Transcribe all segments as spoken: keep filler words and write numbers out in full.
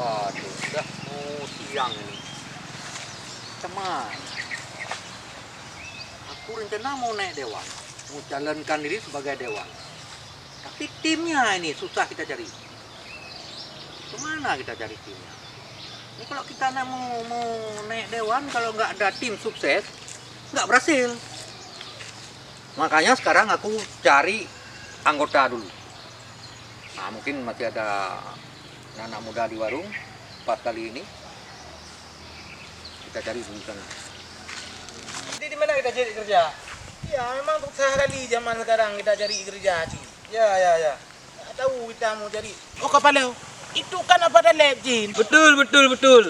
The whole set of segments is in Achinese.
Aduh, dah mau siang ini. Teman, aku rencana mau naik dewan, mau calonkan diri sebagai dewan. Tapi timnya ini susah kita cari. Kemana kita cari timnya? Ini kalau kita nak mau, mau naik dewan, kalau nggak ada tim sukses, nggak berhasil. Makanya sekarang aku cari anggota dulu. Nah, mungkin masih ada anak-anak muda di warung, pas kali ini. Kita cari dulu sana. Jadi di mana kita cari kerja? Ya, memang susah kali zaman sekarang kita cari kerja, Cin. Ya, ya, ya. Tak tahu kita mau cari. Oh, Kak Paleo. Itu kan Apa Taleb, Cin. Betul, betul, betul.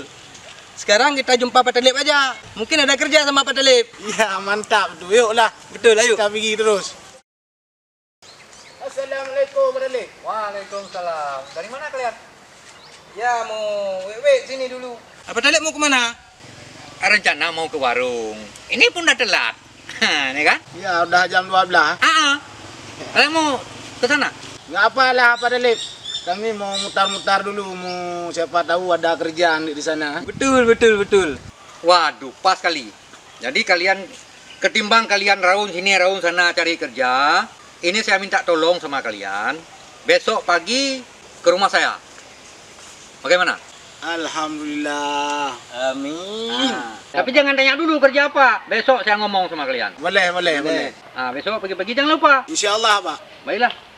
Sekarang kita jumpa Pak Taleb aja. Mungkin ada kerja sama Pak Taleb. Ya, mantap tu. Yuklah. Betul, ayo. Kita pergi terus. Assalamualaikum, Pak Taleb. Waalaikumsalam. Dari mana kalian? Ya, mau wek-wek sini dulu. Apa Taleb mau ke mana? Rencana mau ke warung. Ini pun dah telat. Ha, ni kan? Ya, udah jam dua belas. Ah, ah. Kalian mau ke sana? Nggak apalah, Pak Taleb. Kami mau mutar-mutar dulu, mau siapa tahu ada kerjaan di sana. Betul, betul, betul. Waduh, pas kali. Jadi kalian, ketimbang kalian raun sini, raun sana cari kerja, ini saya minta tolong sama kalian. Besok pagi ke rumah saya. Bagaimana? Alhamdulillah. Amin. Ah, tapi jangan tanya dulu kerja apa. Besok saya ngomong sama kalian. Boleh, boleh, boleh. Ah, besok pagi-pagi jangan lupa. Insya Allah, Pak. Baiklah.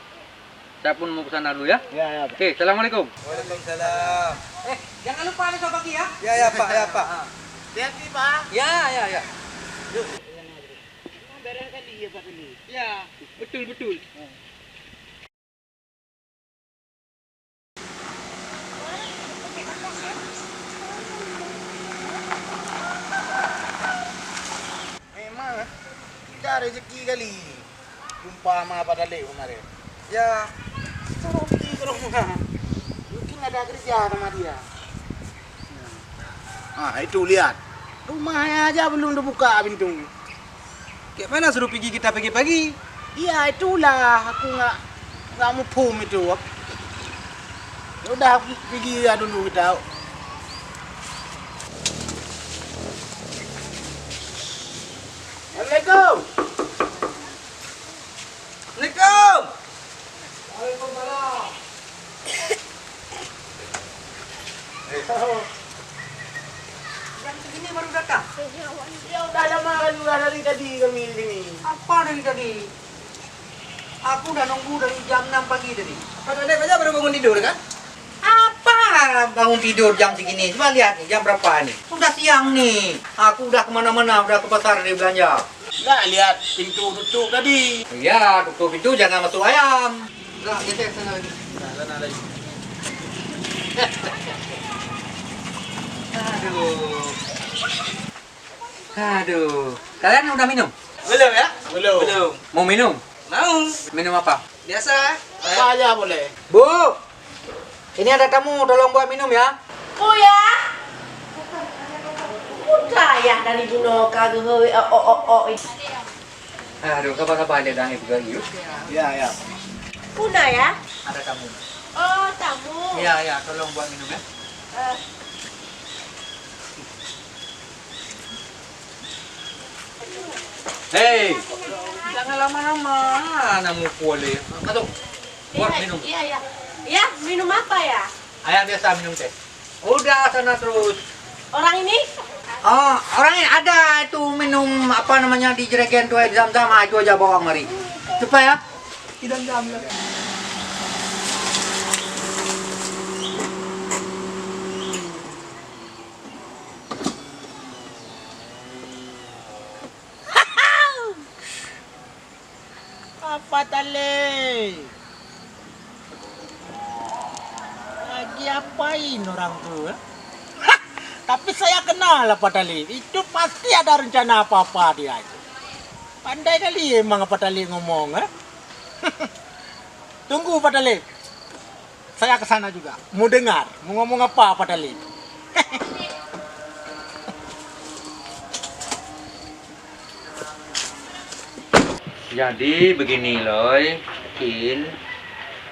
Saya pun mau ke sana dulu ya. Ya, ya, Pak. Oke, assalamualaikum. Waalaikumsalam. Eh, jangan lupa besok pagi ya. Ya, ya, Pak, ya, Pak. Hati-hati, Pak. Ya, ya, ya. Yuk. Barangkali ya, Pak, ini. Ya, betul, betul. Memang, eh, kita rezeki kali jumpa sama Pak Taleb kemarin. Ya, kita pergi ke rumah. Mungkin ada kerja sama dia. Ah, itu lihat. Rumahnya aja belum dibuka pintu. Kayak mana suruh pergi kita pagi-pagi? Iya, itulah aku nggak, nggak muphom itu. Ya udah, pergi ya dulu kita. Assalamualaikum. Assalamualaikum. Waalaikumsalam. Jam segini baru datang? Ya, udah lama kan, udah dari tadi kami di sini. Apa dari tadi? Aku udah nunggu dari jam enam pagi tadi. Pak Taleb aja baru bangun tidur kan? Apa bangun tidur jam segini? Coba lihat nih, jam berapa nih? Udah siang nih. Aku udah kemana-mana, udah ke pasar dari belanja. Nggak lihat pintu tutup tadi. Iya, tutup pintu jangan masuk ayam. Nggak, geser sana lagi. Nah, sana lagi. Aduh. Aduh. Kalian udah minum? Belum ya? Belum. Belum. Mau minum? Mau. Minum apa? Biasa. Apa aja boleh. Bu, ini ada tamu, tolong buat minum ya. Oh ya? Udah ya dari bunoe ka geuhôi, oh, oh, oh, oh. Aduh, kapa-kapa ada dah ibu lagi. Ya, ya. Udah ya? Ada tamu. Oh, tamu. Ya, ya, tolong buat minum ya. Eh. Hei, jangan lama-lama. Nah, mukul dia. Masuk. Buat minum. Iya, iya. Ya, minum apa ya? Ayah biasa minum teh. Udah sana terus. Orang ini? Oh, orang ini ada itu minum apa namanya di jerigen tu, air zam-zam, ah, itu aja bawa kemari. Cepat ya. Air zam-zam. Apa Taleb? Lagi apain orang tu, eh? Tapi saya kenal Apa Taleb. Itu pasti ada rencana apa-apa dia itu. Pandai kali emang Apa Taleb ngomong, eh? Tunggu Apa Taleb. Saya ke sana juga. Mau dengar, mau ngomong apa Apa Taleb. Jadi begini, Loi, Cin,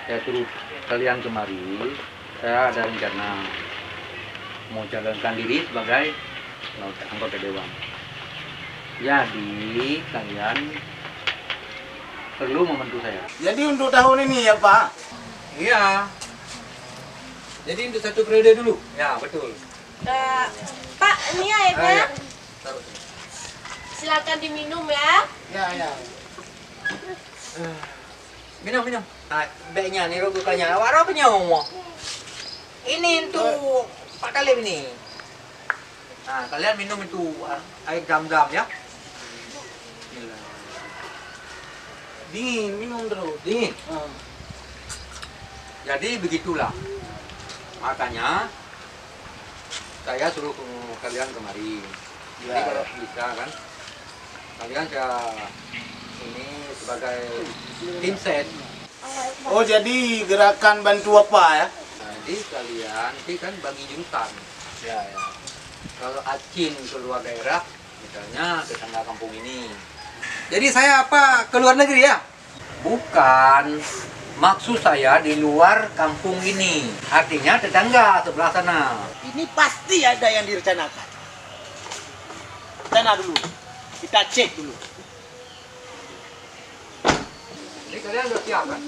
saya suruh kalian kemari, saya ada rencana. Mau calonkan diri sebagai anggota dewan. Jadi, kalian perlu membantu saya. Jadi, untuk tahun ini ya, Pak? Iya. Jadi, untuk satu periode dulu. Ya, betul. Eh, Pak, ini airnya. Ayo, taruh sini. Silakan diminum ya. Ya, ya. Minum, minum. Ha, bèk nyan, ni rot keu kalian. Awak rot keunyoe. Ini untuk Pak Talib ini. Ha, kalian minum itu, ha, air zam-zam ya. Bismillah. Dingin, minum terus. Dingin? Ha. Jadi begitulah. Makanya saya suruh ke-, kalian kemari. Jadi ya, kalau bisa kan, kalian saya ini sebagai tim ses. Oh, jadi gerakan bantu apa ya? Jadi kalian nanti kan bagi jurusan. Ya, ya. Kalau Acin keluar daerah, misalnya tetangga kampung ini. Jadi saya apa, ke luar negeri ya? Bukan. Maksud saya di luar kampung ini. Artinya tetangga sebelah sana. Ini pasti ada yang direncanakan. Rencana dulu. Kita cek dulu. Jadi kalian udah siap kan?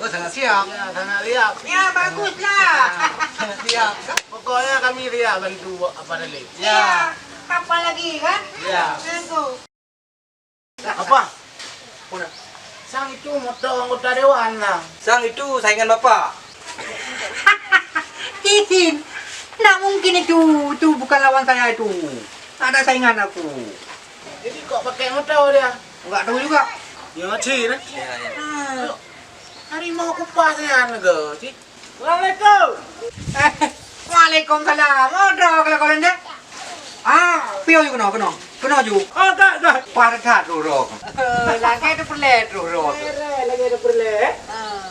Oh, sangat siap. Ya, sangat siap. Ya, baguslah. Sangat siap. Pokoknya kami siap bantu apa tadi. Ya. Kapan lagi kan? Ya. Tunggu. Apa? Sang itu moto anggota dewan lah. Sang itu saingan bapak. Titin, ndak mungkin itu. Itu bukan lawan saya itu. Ada saingan aku. Jadi kok pakai moto dia? Enggak tahu juga. Ya, cik, eh? Ya, ya. Hmm. Harimau kupas ni, kan, ke, cik? Assalamualaikum. Eh, waalaikumsalam. Oh, droe kalau-kalau ndak. Ah, piye ju keunoe, keunoe. Keunoe ju. Oh, tak, tak. Paih that droe. Eh, lagèe teupeureulee droe. Eh, lagèe teupeureulee. Ah.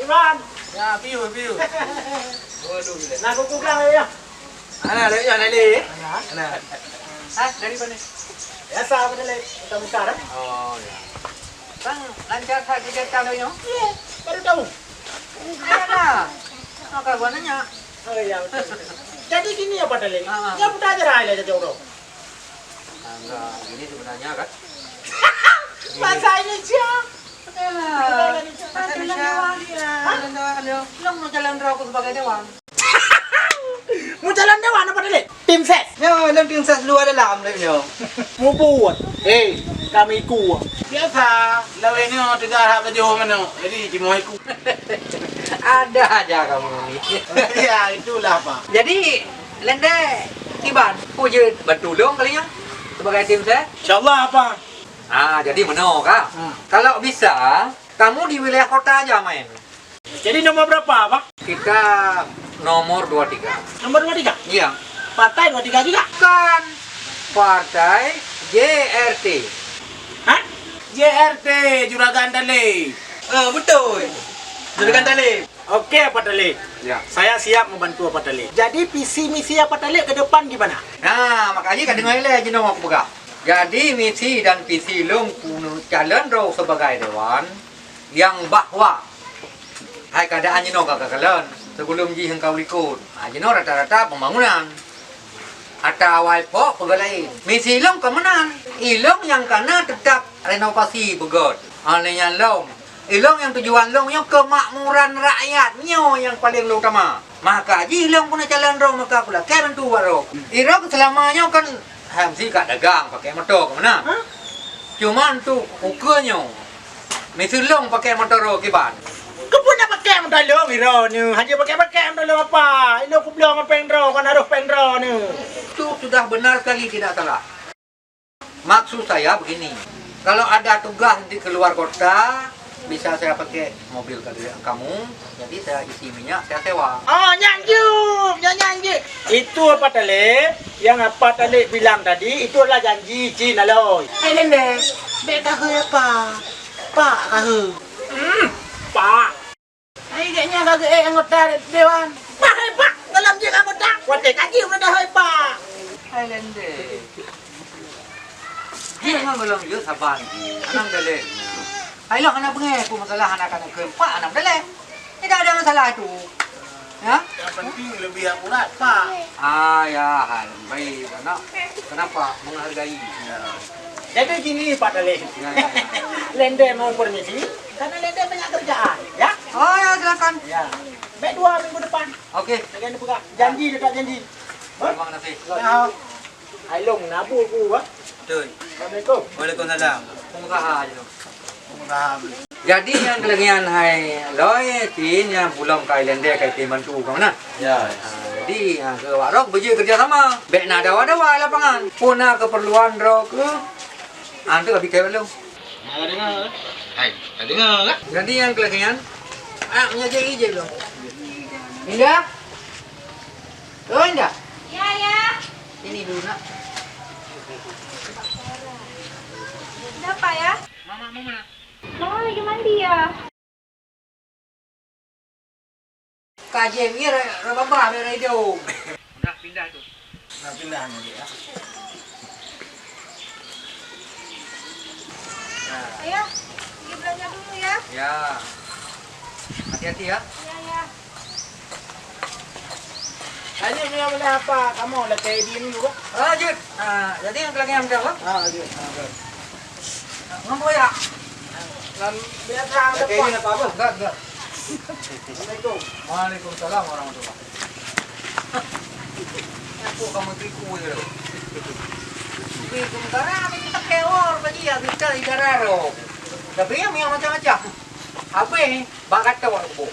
Iwan. Ya, piye, piye. Waduh, gila. Nah, kuku belah ya. Ana, dari mana, Lé? Ana. Ana. Hah, dari mana? Biasa, apa, Lé? Mutar-mutar, eh? Oh, ya. Bang, lancar tak kerja tahun ini? Iya, baru tahu. Iya lah. Maka gua nanya. Oh, iya, betul, betul. Jadi gini ya, Pak Dalil? Ah, ah. Ya, buta aja lah, ya, jadi orang. Nah, gini sebenarnya, kan? Bahasa Indonesia. Alah, bahasa Indonesia. Bahasa Indonesia. Hah? Jalan dewan, ya. Long mau jalan rokok sebagai dewan. Mau jalan dewan apa tadi? Tim ses. Ya, long tim ses luar dalam, dia punya. Mau buat. Eh, kami ikut. Biasa, lawan ni orang tegar hak baju mana. Jadi, cuma ikut. Ada aja kamu ni. Ya, itulah, Pak. Jadi, Lende, Iban, pujud bantu long kali ya sebagai tim ses. InsyaAllah, Pak. Ah, jadi meunoe ka. Ha. Kalau bisa, kamu di wilayah kota aja main. Jadi nomor berapa, Pak? Kita nomor dua tiga. Nomor dua tiga? Iya. Partai dua tiga juga? Bukan. Partai J R T. Hah? J R T, Juragan Talib. Eh, betul. Juragan Talib. Oke, Pak Talib. Ya. Saya siap membantu Pak Talib. Jadi visi misi Pak Talib ke depan gimana? Nah, makanya ka deungoe lé jinoe aku peugah. Jadi misi dan visi lôn keuneuk calon droe sebagai dewan nyang bahwa hai keadaan jinoe ka kalon sebelum jih engkau likot. Ha, jinoe rata-rata pembangunan. Ata awai pok peugah laén. Misi ilong ka meunan. Ilong nyang kana teutap renovasi beugöt. Ha, lé nyan lom. Ilong nyang tujuan long nyoe keumakmuran rakyat nyoe nyang paleng utama. Maka jih ilong puna calon droe maka kulakée bantu bak droe. Ilong seulama nyoe kan hamsi ka dagang pakai moto ke mana? Hah? Cuman tu ukeue nyoe. Miseulong pakai motor kiban. Keupeue na pakai motor lôn iro ni? Hana pakai-pakai motor lôn apa? Ino kublong péng droe, kon harôh péng droe ni. Itu sudah benar sekali tidak salah. Maksud saya begini, kalau ada tugas di keluar kota, bisa saya pakai mobil kalian, kamu, jadi saya isi minyak, saya sewa. Oh, nyan jeuet, nyan, nyan jeuet. Itu apa Talib? Yang apa Talib bilang tadi, itu adalah janji Cin Aloy. Hai Lende, bèk kaheu apa? Pak kaheu. Hmm, Pak. Hai gèt nyan ka geuék anggota dewan. Bah, hai Pak, dalam jeuet anggota. Watèe kaji udah dah hai Pak. Hai Lende. Jih ngon golom jeuet saban jih. Anak daleh. Hai lôn anak beungèh, peue masalah anak-anak keumpat anak daleh. Tidak ada masalah itu. Ya? Yang penting lebih akurat, Pak. Ah, ya, hai. Baik, anak. Kenapa? Menghargai. Ya. Jadi gini, Pak Talib. Ya, ya, ya. Lende mau permisi, karena Lende banyak kerjaan, ya? Oh, ya, silakan. Ya. Baik, dua minggu depan. Oke. Jangan dipegang. Janji, tetap janji. Terima kasih. Ya. Hai Long, nabur ku, ah. Betul. Assalamualaikum. Waalaikumsalam. Pengusaha je tu. Pengusaha. Jadi nyang keuleugian hai Loi, tin nyang pulom ka ilende ka item bantu ka meunan. Ya. Ha, jadi, ha, keu awak droe beujeuet kerja sama. Bèk na dawa-dawa lapangan. Pun na keperluan droe keu, ha, tu abi kai lom. Hai dengar. Hai, dengar. Jadi nyang keuleugian, ah, menyaji ije lom. Indah? Oh, Indah? Ya, ya. Ini dulu, Nak. Ada apa, ya? Mama mau mana? Mama lagi mandi, ya. Kajem, ya, ra-, rababa, ra-, radio. Udah pindah tu. Udah pindah ni, ya. Nah. Ayah, pergi belanja dulu, ya. Ya. Hati-hati, ya. Ya, ya. Lanjut, Mia, boleh apa? Kamu lah kayak diem juga. Ah, lanjut. Ah, jadi nyang keuleugian apa? Ah, lanjut. Ah, lanjut. Ngapa ya? Lam biasa ada apa? Enggak, enggak. Assalamualaikum. Waalaikumsalam warahmatullahi. Aku kamu tipu je. Tapi sementara aku tak kewar bagi ya kita idara ro. Tapi yang macam-macam. Habis bak kata awak kebo.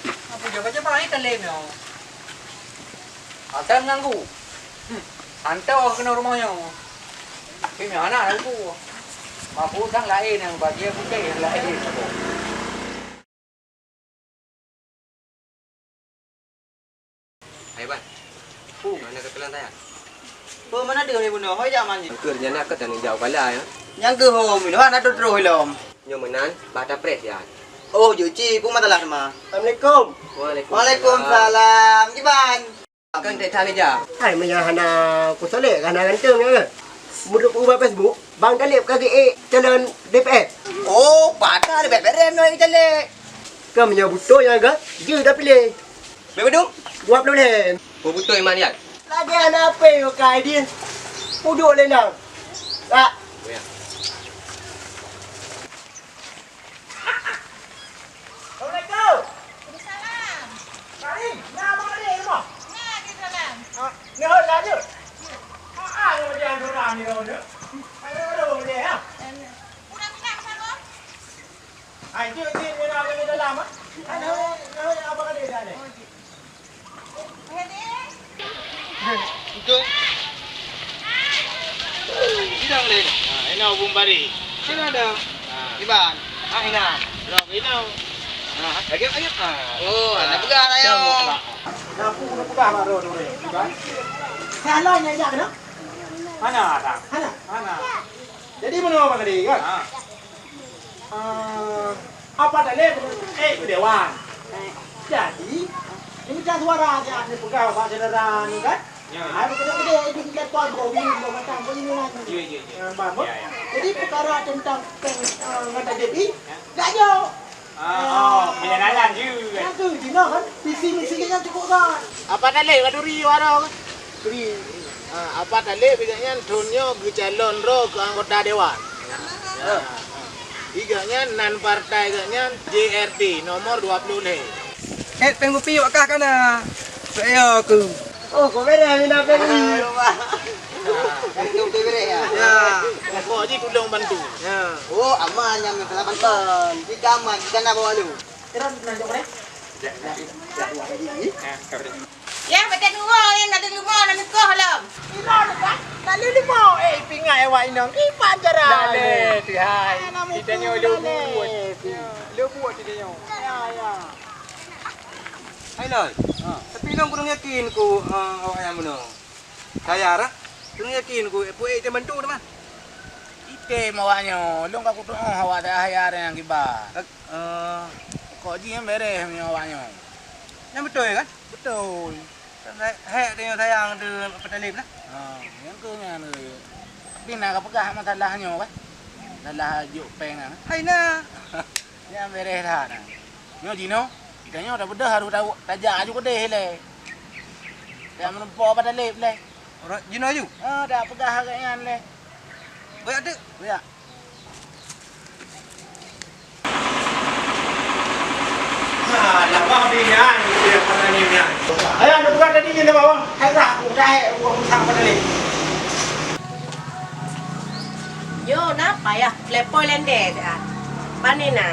Apa je macam mana talem yo? Asai meunganggu. Hmm. Hantom keunoe rumoh nyoe. Tapi nyan hana lagu. Mabuk sang laén nyang bagian putih nyang laén. Hai, Ban. Pu, mana ketelan tayang? Pu, mana deuh ni bunoe? Hoi, jak man. Angker nyang na kat tanggung jawab kala, ya. Nyang keuh hom, inoe hana troh-troh ilom. Nyoe meunan, bata press, ya. Oh, jeuet ci, peue masalah teuma? Assalamualaikum. Waalaikumsalam. Waalaikumsalam. Kiban? Kan tak tali ja. Hai, meunyo hana kusolek, hana ganteng, ya. Meunurot ubak Facebook, Bang Talib ka geuék calon D P R. Oh, patah di B P R noi caleg. Kan meunyo beutôi, ya, kan? Jeuet dah piléh. Berapa tu? Dua puluh lé. Oh, beutôi, Iman, ya? Lagèe aneuk apé ka idin. Pudok lé nang. Tak. Oh, ya. Assalamualaikum. Waalaikumsalam. Karim, na Abang Ade di rumoh? Na, di dalam. Ah, ni hot laju. Ah, ah, ni macam orang ni, orang ni. Ayo, ayo, ayo, ya. Kurang minat sama? Hai, jeuet, jeuet, jeuet, jeuet dalam, ah. Hai, nah, nah, nah, Abang Ade dah ni. Betul. Sidang leh. Ha, ina ubung bari. Sini ada. Ha. Iban. Ha, ina. Rok ina. Ha, lagi, lagi. Ha. Oh, ha. Nak pegang ayo. Dah pun nak pegang baru tu. Iban. Salah nyajak kena? Mana ada? Mana? Mana? Jadi, meunoe Bang Ade, kan? Ha. Ah, apa dalil? Eh, keu dewan. Jadi, ini macam suara dia ni pegang bak saudara ni, kan? Ya, ya. Ah, betul-betul, ini kita tuan kau, ini kau macam kau ini, kan? Ya, ya, ya. Ah, faham, ya, ya. Jadi, perkara tentang peng, ah, ngan T J P, ya, tak jauh. Ah, oh, pengenalan je. Yang tu, Cina kan, visi misi dia cukup kan. Apa Talib kat Duri, Waro kan? Duri. Ah, Apa Talib, gobnyan thon nyoe geucalon droe keu anggota dewan. Ya. Gobnyan nan partai gobnyan J R T, nomor dua puluh lhèe. Eh, péng kupi wak kah kana? Saya aku. Oh, kau beres, mina beres. Ah, lupa. Itu beres, ya? Ya. Pokok ji tulung bantu. Ya. Oh, aman, yang masalah bantuan. Kita aman, kita nak bawa lu. Terus, nak jawab, eh? Ya, ya, ya, ya. Ya, betul dua, yang nak terima, nak nikah lah. Ina dekat, nak lima. Eh, pingat awak inong. Ipan cara. Dah leh, Tuhan. Kita nyoe lubuk. Ya, lubuk kita nyoe. Ya, ya. Hai, Lon. Ha. Tapi lôn kurang yakin ku, ha, awak nyan bunoe. Saya rah, kurang yakin ku, eh, puék item bantu teuma. Item awak nyoe, lôn ka kutu'oh awak dah hayar nyang kiban. Eh, eh. Kok jih nyan beres meunyoe awak nyoe. Nyan beutôi kan? Beutôi. Kan hai, hai teunyong sayang teu Apa Talib lah. Ha, nyang keu nyan, eh. Tapi na ka peugah masalah nyoe kan? Masalah jok péng nyan. Hai na. Nyan beres that na. Nyoe jinoe, Tanyoe tabeudôh harôh ta-, tajak aju keudeh lé. Tajak meureumpok Abah Taleb lé. Ora-, jinoe aju? Ah, tapeugah lagèe nyan lé. Beuyak teuk. Beuyak. Nah, dah bah di nyan, dia pernah ni nyan. Ayah, nak buka tadi ni, nak bawa? Hai, dah, aku dah, aku, aku sang pada ni. Yo, na payah telepon lendeh siat. Pane na?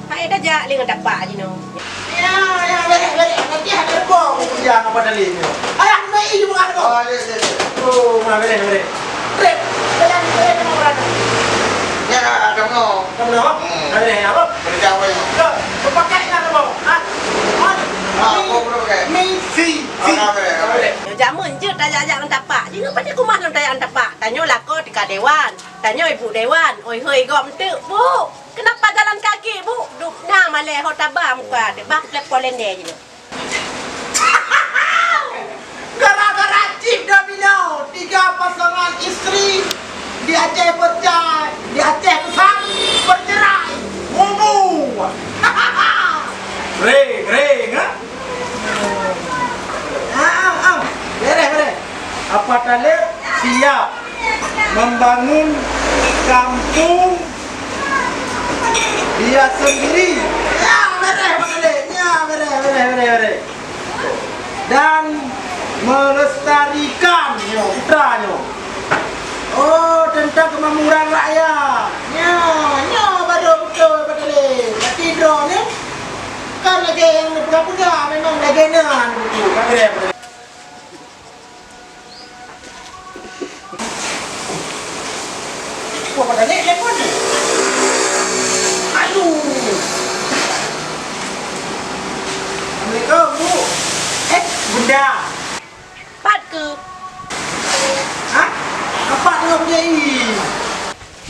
Hai, dah jak lé ngon tapak jinoe. Ya, ya, bereh, bereh. Nanti ada telepon aku kerja apa tadi ni. Ayah, naik ini bukan aku. Oh, ya, ya, ya. Oh, nah, bereh, bereh. Rek, jalan, jalan, jalan, jalan. Ya, ada mau. Kamu nak? Hmm. Ada yang apa? Kerja apa ya? Ke, berpakai nak apa? Ha? Ha? Ah, Mi, apa perlu pakai? Mi, si, si. Ah, boleh, boleh. Yo, jameun jeuet tajak-jak ngon tapak. Jinoe pasti kumah lôn tajak ngon tapak. Tanyoe lakoe tika dewan. Tanyoe ibu dewan. Oi, hoi, gom teuk, Bu. Kenapa jalan kaki, Bu? Dubna malèe ho taba muka. Teubah telepon lendeh jinoe. Gara-gara chip domino, tiga pasangan istri di Aceh Besar, di Aceh Besar bercerai. Mumu. Ring, ring, ha? Ah, ah, ah. Bereh, bereh. Abah Taleb siap membangun kampung dia sendiri. Ya, bereh, Abah Taleb. Ya, bereh, bereh, bereh, bereh. Dan melestarikan nyoe, putra nyoe. Oh, tentang kemakmuran rakyat. Nyoe, nyoe baru betul, Abah Taleb. Berarti droeneuh kan lagèe nyang neupeugah-peugah, memang lagèe nyan betul. Bereh, bereh. Wah, pada naik telepon ni. Aduh. Assalamualaikum, Bu. Eh, Bunda. Pat keuh? Hah? Apa tengah berdiri?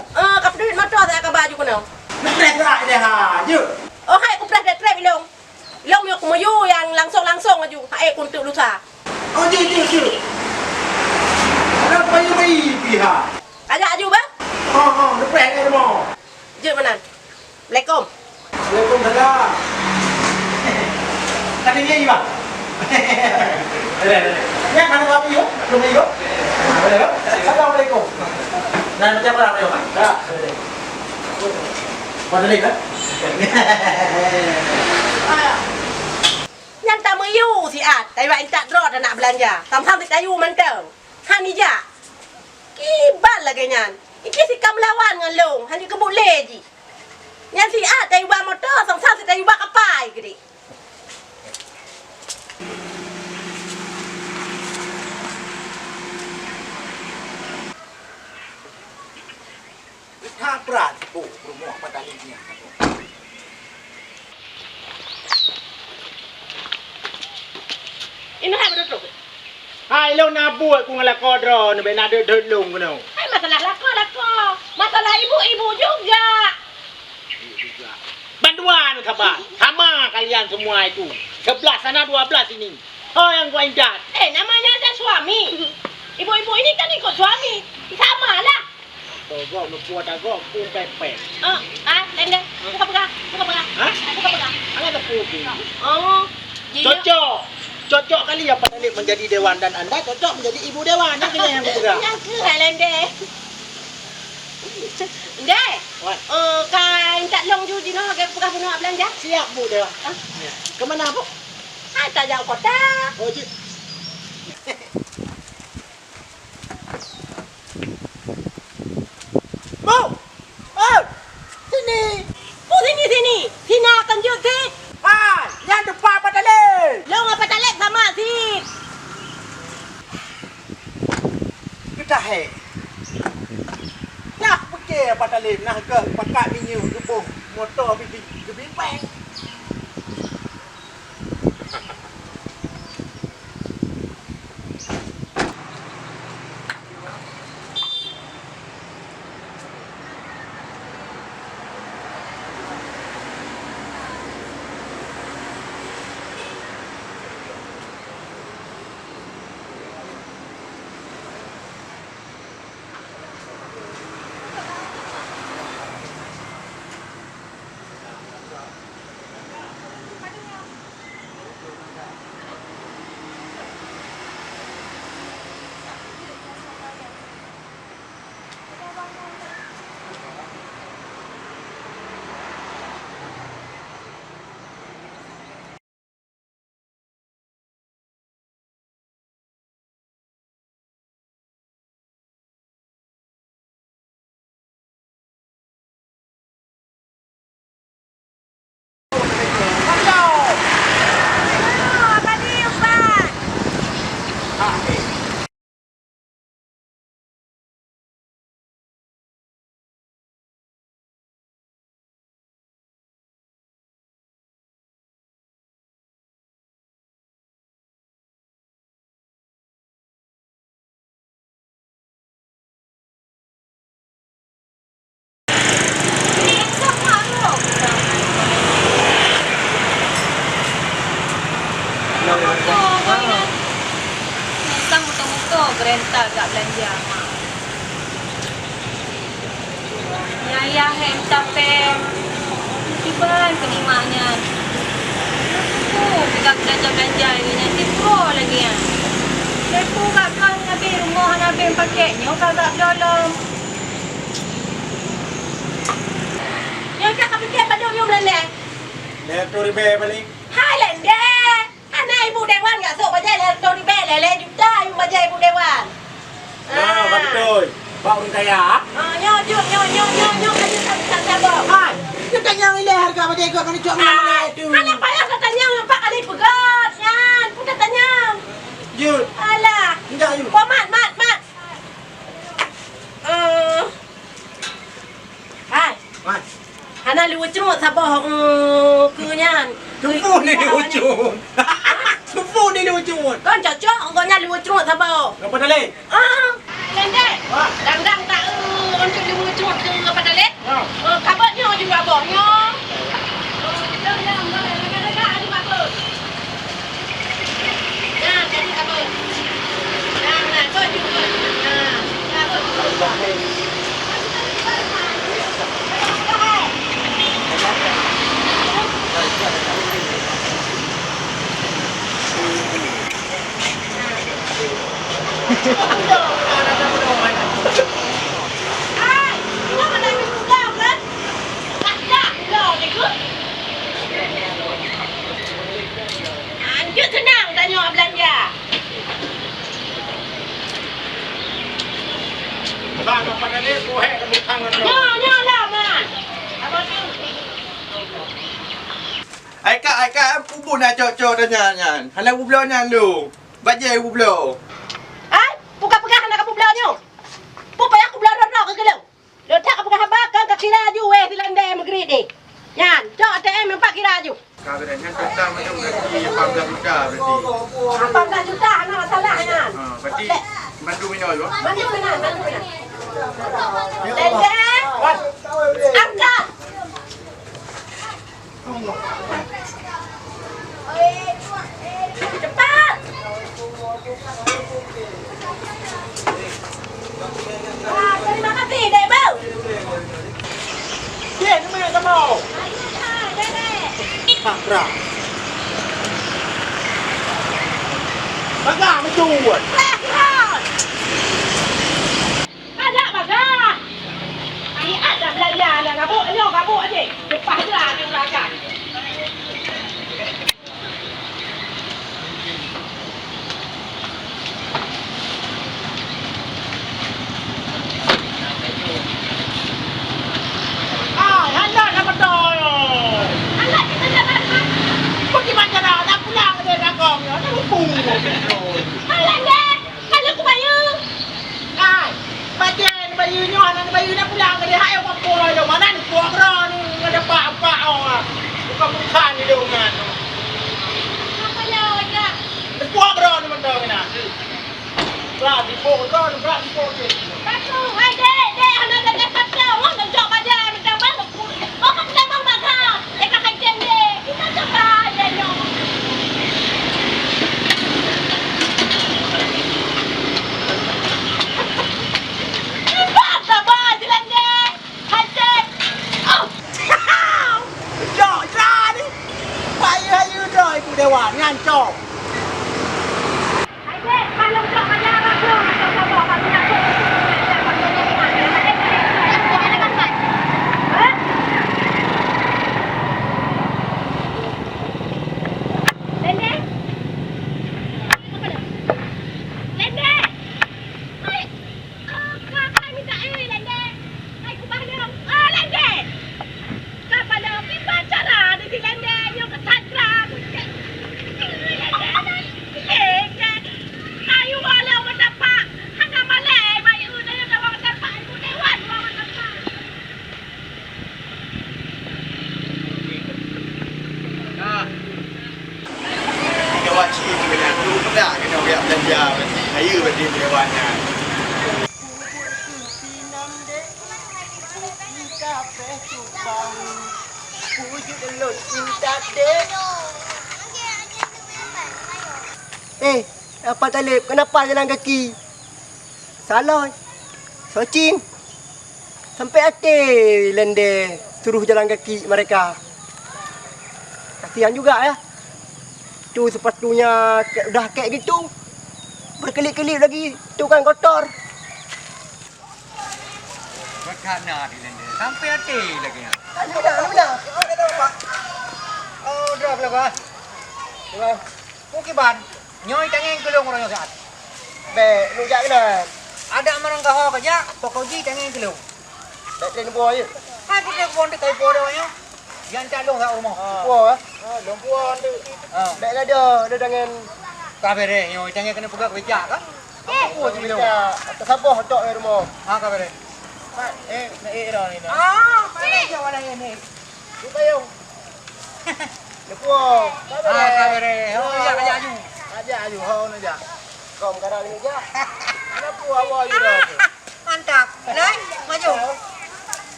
Eh, ka peuduit motor saya ka baju keunoe. Nak preh gerak je ha, jeuet. Oh, hai, ku preh trep ilong. Lom yue kumuyue nyang langsong-langsong laju, hai kunteuk lusa. Oh, jeuet, jeuet, jeuet. Ada bayi-bayi pihak. Ajak aju, bah? Oh, oh, lepas ni mau. Jeuet meunan. Assalamualaikum. Waalaikumsalam. Tadi dia, Iwan. Boleh, boleh. Ya, mana babi, yuk? Belum, yuk? Boleh, yuk? Assalamualaikum. Nah, macam mana, yuk? Ya, boleh. Pada ni, kan? Nyan tameuyue siat, tayue intat droe tanak beulanja. Sang-sang sit tayue mantong. Han ijak. Kiban lagèe nyan. Iki sit ka meulawan ngon lôn, han jikeubuet lé jih. Nyan siat tayue ba moto, sang-sang sit tayue ba kapai keudéh. That brat, oh, rumoh Abah Taleb nyan. Ini hai beutôi. Hai lôn na buet ku ngon lakoe droeneuh, bèk na deuet-deuet lôn keunoe. Hai masalah lakoe, lakoe. Masalah ibu, ibu juga. Bandua nyoe saban. Sama kalian semua itu. Sebelah sana, dua belas sini. Oh, yang gua ingat. Eh, namanya ada suami. Ibu-ibu ini kan ikut suami. Sama lah. Atau gom, lupa dah gom, pun pepet. Oh, ah, lain dah. Buka pegang, buka pegang. Hah? Buka pegang. Angkat tepuk. Oh, jadi cocok. Cocok kali Abah Taleb menjadi dewan dan anda cocok menjadi ibu dewan. Yang kena yang pegang. Yang ke lain deh. Deh. Wan. Eh, ka intat lôn ju jinoe, ka peugah bunoe beulanja. Siap, Bu Dewan. Hah? Ya. Ke mana, Bu? Ah, tajak kota. Oh, jeuet. Bu! Oh! Sini! Bu, sini, sini! Sina kan jeuet sit! Hai, nyan teumpat Abah Taleb! Lôn Abah Taleb sama sit! Geutahé. Nah, pike Abah Taleb, nah keuh pakat minyeuk geuboh moto bibi-, geubipeng. Renta gak beulanja, Mak. Nyan ayah hem tapé kiban keu nyan. Peue gak beulanja-beulanja lagèe nyan, sipo lagèe nyan. Lé peue gak kon habéh rumoh hana habéh pakèk nyoe ka gak bloe lom. Nyoe ka kapikir padum yum lé lé. Lhèe reutôh ribèe paléng. Hai lé lé. Hana ibu dewan gasok bajèe lhèe reutôh ribèe, lhèe lhèe juta yum bajèe ibu dewan. Nah, ah, beutôi. Bak ureueng kaya. Ah, nyoe jeuet, nyoe, nyoe, nyoe, nyoe, nyoe, nyoe, nyoe, nyoe, nyoe. Hai, nyoe tanyong ilèe hareuga bajèe gèt, mana cok, ah, mana tu? Hana payah tatanyong, empat kali peugèt nyan. Peue tatanyong? Jeuet. Alah. Indak, jeuet. Poh mat, mat, mat. Eh. Hai. Hai. Hana leuweuh cruet saboh, eh, keu nyan. Keu nyan. Keu nyan. Keu nyan leuweuh cruet. Kon cocok, kon nyan leuweuh cruet saboh. Apa tadi? Ah. Lendek. Wah. Dang-dang tak, eh, untuk leuweuh cruet keu apa tadi? Ya. Eh, kabut nyoe juga boh nyoe. Eh, kita yang dah lega-lega ni bagus. Anjut seunang tanyoe beulanja. Bah, nyoe pada lé, pohek dah bukang nyoe. Nyoe, nyoe lah, Man. Abang tu. Ai kak, ai kak, pubun na cok-cok dah nyan, nyan. Hana kubloe nyan lom. Bajèe kubloe. Ai, peugah-peugah hana kapubloe nyoe. Peue payah kubloe droe-droe keu geuleueng. Lôn that kapeugah haba, kan kakira aju wéh si Lendek meugeuri deh. Nyan, cok A T M empat kira aju. Ka beurani nyan total mandum berarti lapan belas juta berarti. Lapan belas juta, hana masalah nyan. Ha, berarti mandum inoe jua. Mandum inoe, mandum inoe. Lendek. Angkat. Cepat! Ah, terima kasih, Dek Beu. Dek, ni mana kamu? Ayo, Kak, Dek. Pak Bra. Bagah betul. Pak Bra. Adak bagah! Siat dah beulanja, aneuk gabuk nyoe, gabuk aja. Leupah jeuet aneuk ureueng agam. Ah, hana na beutôi. Alah, kita jalan, Mak. Pergi macam mana? Nak pulang ke Dagong, ya? Nak hubung. Alah, deh. Ka lheueh kubayeue. Hai, bajèe neubayeue nyoe hana neubayeue, na pulang keudéh, hai, pakoe lom, mana neupuak droeneuh ngon dapak-dapak, oh, ah. Buka-buka ni dong nyan. Apa ya, Wak? Neupuak droeneuh mantong na. Brat sipok droeneuh, brat sipok jih. Satu, hai, dek, dek, hana lagèe satu, wah, neucok bajèe, mantong bang. Cok, jra ni. Payu-payu droe ibu dewan nyan, cok. Ka padub kiban cara di si Lendek nyoe keu that gra. Lendek, eh, ka. Kayu walau meudapak, hana malèe, bayeue na nyang dawa meudapak, ibu dewan dawa meudapak. Nah. Gawat cit keunan tu, peugah keunoe jak beulanja, hayeue berarti ibu dewan nyan. Peubuet keu pinang dek, minta péh cut bau. Peubuet lôn intat dek. Eh, Apa Taleb, kenapa jalan kaki? Saloi, Socin, sampai até Lende suruh jalan kaki mereka. Kasihan juga ya. Tu sepatunya udah kek gitu. Berkelip-kelip lagi, tu kan kotor. Beuthat na di Lende, sampai até lagèe nyan. Anu dah, anu dah. Oh, drop lah, bah. Bah. Mukiban, nyoe tangieng keu lôn uroe nyoe siat. Bèk, neujak keunan. Adak meurangkaho kajak, pokok jih tangieng keu lôn. Bèk trép neuboh jih. Hai, putôh keuboh teuh kai po doh nyoe. Jiantat lôn sa u rumoh. Ah. Puwoe, eh? Ah, lôn puwoe tu. Ah. Bèk gadoh, ada tangieng. Ka bèrèh nyoe, tangieng keuneuk peugah keu bijak ka? Apa puwoe tu lôn? Bijak, atau saboh tok di rumoh. Ah, ka bèrèh. Mak, eh, nak eh dah ni dah. Ah, mana jawab lain ni? Lu payung. Lu puwoe. Ah, ka bèrèh. Oh, jak, jak aju. Ajak aju, ho nak jak. Kau meukarat ni jak. Kenapa awak aju dah tu? Mantap. Lai, maju.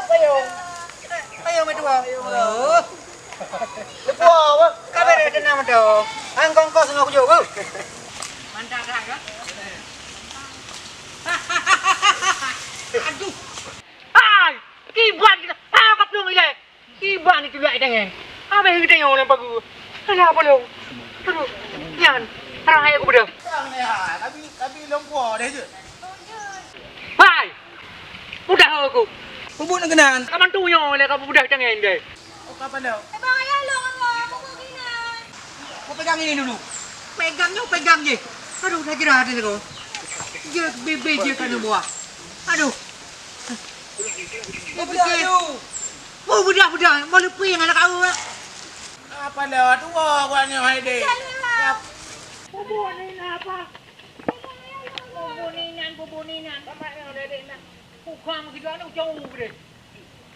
Payung. Payung kedua. Oh. Lepas apa? Kabar ada nama tu. Angkong kos ngok juk. Mantap dah kan? Aduh. Hai, kiban kita. Hai, kap dong ilai. Iban itu jak tangieng. Abéh geutanyoe lam pagu. Alah, apa lôn? Aduh, nyan. Arang hai aku beudôh. Tapi, tapi lôn puwoe deh jeuet. Hai! Mudah aku. Peubuet keunan. Ka bantu nyoe lé ka peubudah tangieng deh. Oh, ka paloe? Abang ayah lôn, Abang. Peubuet keunan. Kau pegang ini dulu. Pegang nyoe, pegang je. Aduh, dah jerah dah tu. Je bebe je kana buah. Aduh. Kau pegang dulu. Oh, budak-budak, mau leupie ngon anak awak. Apa dah tua awak ni, hai dek? Bubu ni nak apa? Bubu ni nan, bubu ni nan. Bapak ni udah dek nak. Bukan begitu, anak jauh deh.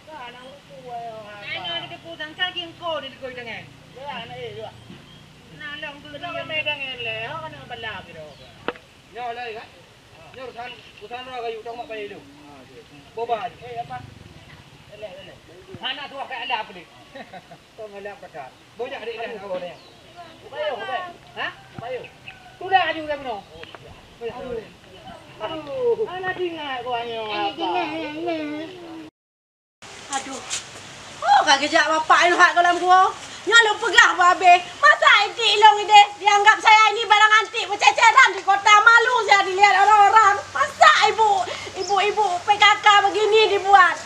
Dah, anak buku, eh, apa? Anak ada debu tangkal, kingko di dekat dengan. Ya, anak eh juga. Nah, long tu. Kita dia main dengan le, ha, kena bala gitu. Nyoe laén kan? Nyoe urusan, urusan droe kayu, tong mak payah hidup. Boba aja. Eh, apa? Eleh, eleh. Hana tuah ka ada apa ni? Tong elak pekat. Bojak dek dah awak dia. Payung, payung. Ha? Payung. Sudah aju dah bunoe. Aduh. Aduh. Anak tinggal kau hanya apa? Aduh. Oh, ka geujak bapak nyoe hat goh lam gua. Nyoe lôn peugah bah abéh. Masa itik ilông idéh dianggap saya ini barang antik, berceceran di kota, malu saya dilihat orang-orang. Masa ibu, ibu-ibu P K K begini dibuat?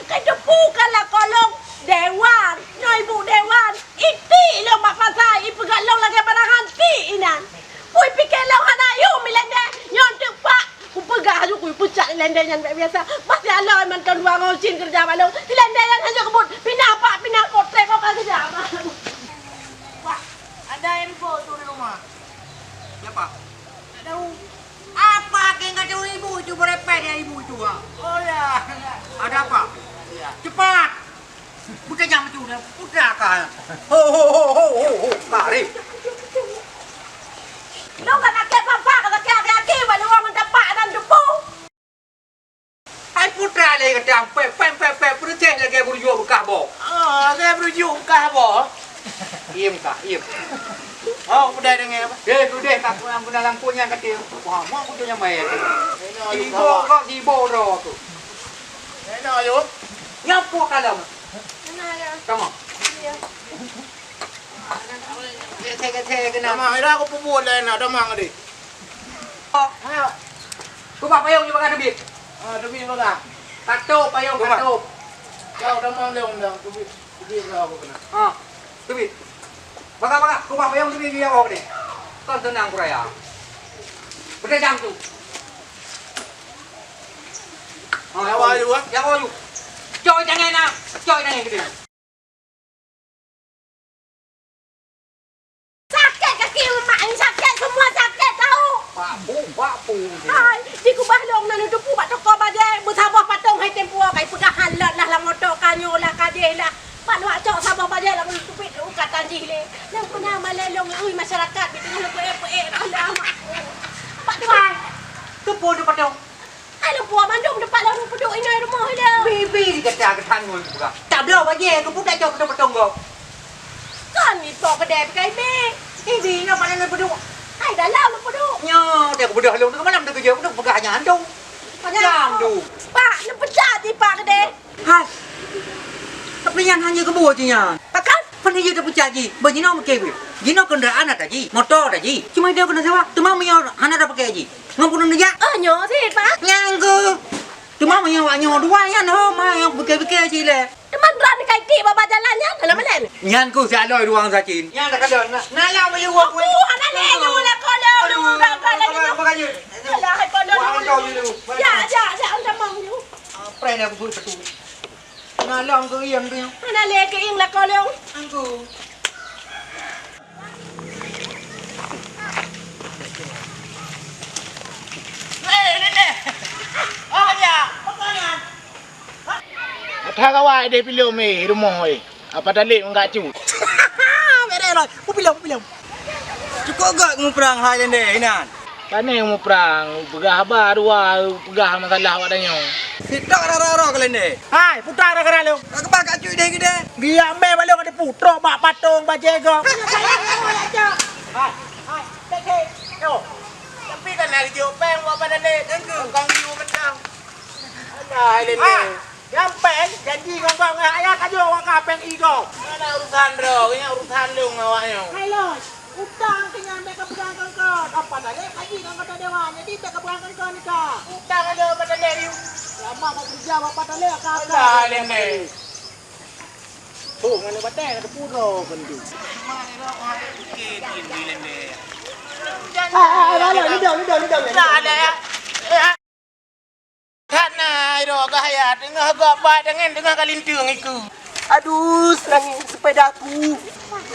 Ka teupeue ka lakoe lôn dewan. Nyoe ibu dewan. Itik ilông bak pasai, ipeugah lông lagèe barang antik inan. Pui pike lông hana yum ilèe deh. Nyoe teuk pak. Kupeugah aju kui pucak lendeh nyan bèk biasa. Pasti aloe mantong dua ngocin keureuja bak lôn. Si lendeh nyan hana jeuet keubuet. Pinah pak, pinah kotrek kau ka keureuja bak. Wah, ada info tu di rumah. Siapa? Tak tahu. Apa keng kata ibu itu berepet ya ibu itu, ha? Oh ya. Ada apa? Iya. Cepat. Bukan jam itu dah. Udah kah? Ho ho ho ho ho ho. Mari. Lôn ka sakét papa, ka sakét aki-aki, bak lôn ngon tapak dan teupeu. Hai putra lé geudang, pep, pep, pep, pep, peureuteh lagèe beurujuk beukah boh. Ah, lagèe beurujuk beukah boh. Iem kah, iem. Oh, udah dengar apa? Eh, udah tak kurang guna lampu nyan kata. Wah, mau kutu nyamai. Sibo kok, sibo dah tu. Enak ayo. Nyapu kalam. Enak ya. Kamu. Iya. Kece-kece kena. Damang, ira aku peubuet lain nak damang tadi. Oh, ha. Kubah payung di bawah teubiet. Ah, teubiet bawah. Katup payung, katup. Kau damang dia undang, teubiet, teubiet bawah aku kena. Ha. Teubiet. Bawah, bawah, kubah payung teubiet di bawah ni. Kon tenang kuraya. Beda jam tu. Ha, ya, wahyu, ha? Ya, wahyu. Cok tangan ah. Cok tangan gede. Sakét kaki mak ni, sakét, semua sakét tahu. Bak bu, bak bu. Hai, di kubah lôn na neuteupeu bak toko bajèe, beusaboh patong hai tempo, kai peugah han lôt lah lam moto ka nyoe lah ka deh lah. Bak nuak cok saboh bajèe lam tupit u ka tanjih lé. Nyang peuna malèe lôn ui masyarakat di teungoh peuék-peuék dah lah. Bak tu hai. Teupeu tu patong. Ai lôn puwoe mandum teumpat lôn peuduek inai rumoh ilèe. Bibi digata geutanggôi peugah. Tabloe bajèe keu budak cok keu peutong gob. Kon ipo keudè peukai bi. Ibi nyoe paléng lôn peuduek. Dalam apa tu? Nyoe, dia aku bedah lông tu malam tu kerja, aku peugah hanya hantu. Jam tu. Pak, nak pecah di Pak kedai. Hai. Tapi nyan hanya kebua je nyan. Pakon? Pan iya dah pecah ji. Bah jinoe pakai weh. Jinoe kenderaan ada ji. Motor ada ji. Cuma dia kena sewa. Teuma meunyoe hana ada pakai ji. Ngon pun jak. Oh, nyoe sit, Pak. Nyang ke. Teuma meunyoe awak nyoe dua nyan ho, ma nyang pakai-pakai ji leh. Teuma droe ni kai kik bak jalan nyan dalam malen. Nyan ku si Aloi ruang sacin. Nyan dah kada. Nah, nah lah boleh buat. Oh, hana leh nyoe lah kalau lu dah kalau lu. Alah, hai pada lu. Ya, ya, ya, anda mau lu. Apa yang aku buat tu? Malam ke yang tu? Mana lé ke ing lakoe lôn? Angku. Eh, Nenek. Oh, ya. Apa kan? Ata kawai deh pilom eh, rumoh eh. Apa tali enggak cu? Mereh lah. Pupilom, pupilom. Cukôp gak muprang hai lendeh inan. Pane muprang, peugah haba dua, peugah masalah awak tanyoe. Sitok rara-rara ke lendeh. Hai, putar rara-rara lu. Ka keuba ka cuy deh gede. Dia ambil balong ada putrok bak patong bajega. Hai, hai, cek, cek. Yo. Tapi kan lagi jok peng buat pada ni. Engkau. Kang Yu mentang. Alah, hai lendeh. Ah. Nyang péng janji ngon gob ngon ayah ka jok wak ka péng i gob. Mana urusan droe, nyan urusan lôn ngon awak nyoe. Hai Los, utang keu nyan bèk kapeugah kon-kon. Apa daleh kaji ngon kata dewan, jadi bèk kapeugah kon-kon nika. Utang ada apa daleh, Yu? Lama ka kerja, apa daleh ka. Alah, lendeh. Tuh, ngene batèe ka puro kon tu. Ah, ah, ah, lidang, lidang, lidang, lidang. Nah, ada ya. Eh, That na, Iro, gah ya, teungoh gop bai dangen, teungoh ka linteung iku. Aduh, seulangit seupeda ku.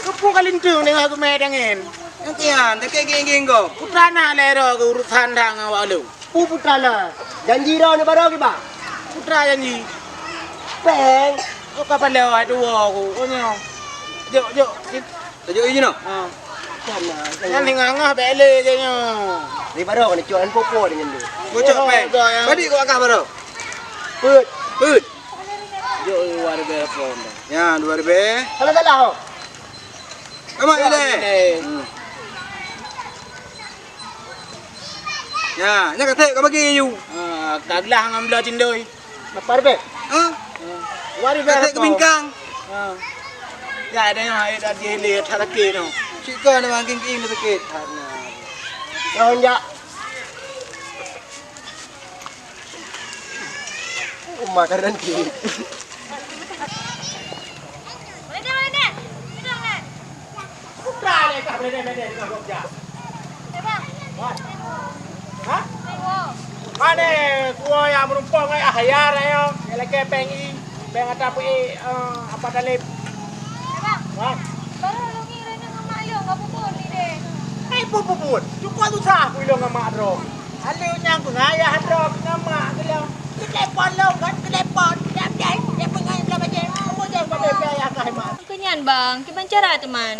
Keupeue ka linteung teungoh geumè dangen? Nyang kian, takè gieng-gieng gob. Putra na lé Iro keu urusan dang awak lôn. Peue putra na? Janji droeneuh baroe kiban? Putra janji. Péng. Oh, ka palèe awai tuwo ku. Oh, nyoe. Jok, jok. Tajok ijin noh? Ha. Nyan ngangah bèk lé jih nyoe. Ni baroe kan cuan popo dengan dia. Bocok pèng. Tadi kau akah baroe. Peuet. Peuet. Jok dua ribèe pon. Ya, dua ribèe. Kalau salah oh. Amat ni deh. Hmm. Ya, nya kata kau bagi you. Ha, ka glah ngon bela cindoi. Apa ribèe? Ha? Dua ribèe. Kata kebingkang. Ha. Ya, ada yang air dah dihilé, tak sakit tu. Cik kau ada makin kering dah sakit. Karena. Kau hendak. Uma karena ni. Mana mana? Mana? Putra lé kah bledeh-bledeh teungoh gop jak. Wan. Hah? Mane kuwoe nyang meurumpok ngon Ahyar nyoe, nyang lakèe péng i, péng ata peuék, eh, Apa Talib. Wan. Hai pupupun, cukup susah ku ilong ngon mak droe. Aleu nyang peungayah droe ngon mak geulong. Keutelepon lom kan, keutelepon. Diam, diam, diam, peungayah bela bajèe. Apa jeuet pada ayah kah mak? Keunyan bang, kiban cara teuma.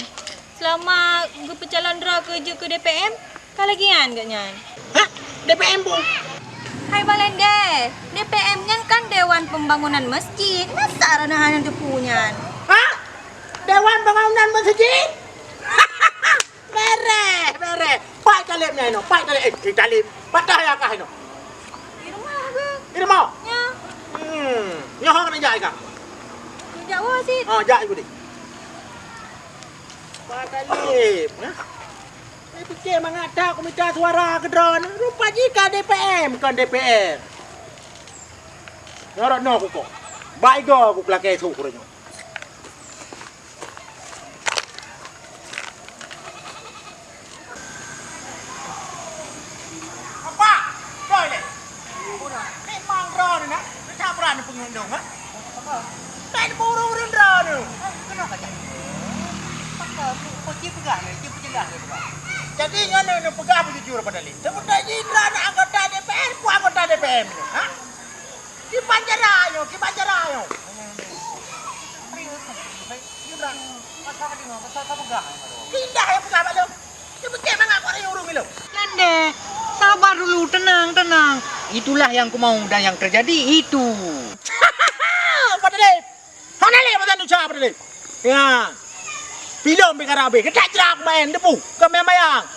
Seulama geupeucalon droe keu jeuet keu D P M, ka lagèe nyan geuh nyan. Hah? D P M peue? Hai Balende, D P M nyan kan Dewan Pembangunan Masjid. Masa ranah nyan teupeu nyan? Hah? Dewan Pembangunan Masjid? Bereh, bereh. Pai talib nyan inoe, pai talib. Eh, talib. Patah ya kah inoe? Di rumah ke? Di rumah? Ya. Hmm. Nyoe ho keuneuk jak kah? Keuneuk jak woe sit. Ha, jak ibu di. Pak Talib, nah. Saya fikir mangat tak aku minta suara ke drone. Rupa jika D P M, kon D P R. Nyorot no aku kok. Baik go aku kelakar esok kurang. Apa? Boy leh. Memang droe ni nak. Kita berani pengendong, ha? Apa? Main burung-burung droe ni. Kenapa jadi? Apa? Kau cip pegang ni, cip pegang ni, Pak. Jadi nyoe ni pegang bujur pada ni. Sebenarnya Indra nak anggota D P R, ku anggota D P M ni, ha? Kiban cara nyoe, kiban cara nyoe. Pindah ya peugah bak lôn. Dia pekek mangat kok ada ureueng ilong. Nyan deh, sabar dulu, tenang, tenang. Itulah yang ku mau dan yang terjadi itu. Apa tadi? Hana lé masa nuca apa tadi? Ya. Pilom bingara abéh. Kita cerak main debu. Kami mayang.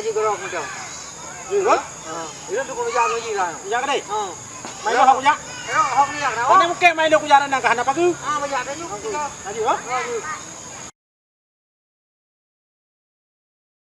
ka jigorok macam. Jigorok? Ha. Itu tu kujak lagi lah. Kujak kedai? Ha. Main hok kujak? Ayo, hok kujak. Mana mungkin main kujak dan ka hana pagu? Ah, banyak dah tu. Laju, ha? Ha, tu.